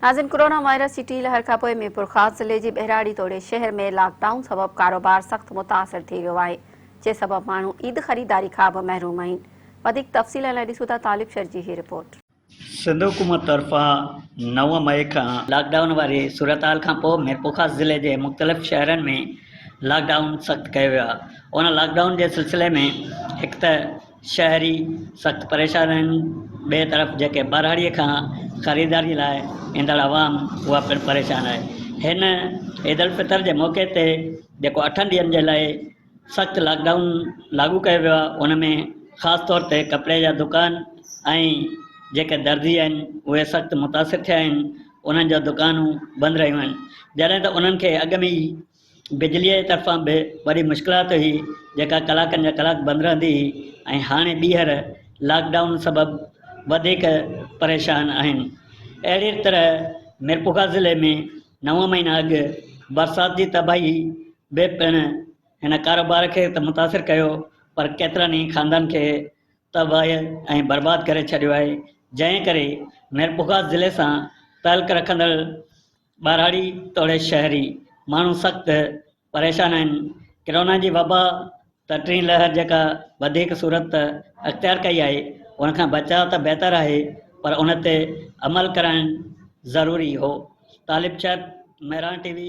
ناظرين corona virus جي ٽين لهر کانپوء ميرپورخاص ضلعي جي ٻهراڙي توڙي شهر ۾ لاڪ ڊائون سبب ڪاروبار سخت متاثر ٿي ويو آهي جنهن سبب ماڻهو عيد خريداري کان به محروم آهن وڌيڪ تفصيل لاء ڏسون ٿا طالب شر جي هي رپورٽ. سنڌ حڪومت طرفان نو مئي کان لاڪ ڊائون واري صورتحال کانپوء ميرپورخاص ضلعي جي مختلف شهرن ۾ لاڪ ڊائون سخت ڪيو ويو آهي ان لاڪ ڊائون جي سلسلي ۾ هڪ ته شهري سخت پريشان آهن، ٻئي طرف جيڪي ٻهراڙيء کان خريداري لاء ايندڙ عوام اها پڻ پريشان آهي. هن عيدالفطر جي موقعي تي جيڪو اٺن ڏينهن جي لاء سخت لاڪ ڊائون لاڳو ڪيو ويو آهي ان ۾ خاص طور تي ڪپڙي جا دڪان ۽ جيڪي درزي آهن اهي سخت متاثر ٿيا آهن انهن جا دڪانون بند رهيون آهن جڏهن ته انهن کي اڳ ۾ ئي بجليء جي طرفان به وڏي مشڪلات هئي جيڪا ڪلاڪن جا ڪلاڪ بند رهندي هئي ۽ هاڻي ٻيهر لاڪ ڊائون سبب وڌيڪ پريشان آهن. اهڙي طرح ميرپورخاص ضلعي ۾ نو مهينا اڳ برسات جي تباهي به پڻ هن ڪاروبار کي ته متاثر ڪيو پر ڪيترن ئي خاندان کي تباهه ۽ برباد ڪري ڇڏيو آهي جنهن ڪري ميرپورخاص ضلعي سان تعلق رکندڙ ٻهراڙي توڙي شهري ماڻهو سخت پريشان آهن، ڪرونا جي وبا ته ٽين لهر جيڪا وڌيڪ صورت اختيار ڪئي آهي ان کان بچاء ته بهتر آهي پر ان تي عمل ڪرائڻ ضروري هو، طالب شر، مهراڻ ٽي وي.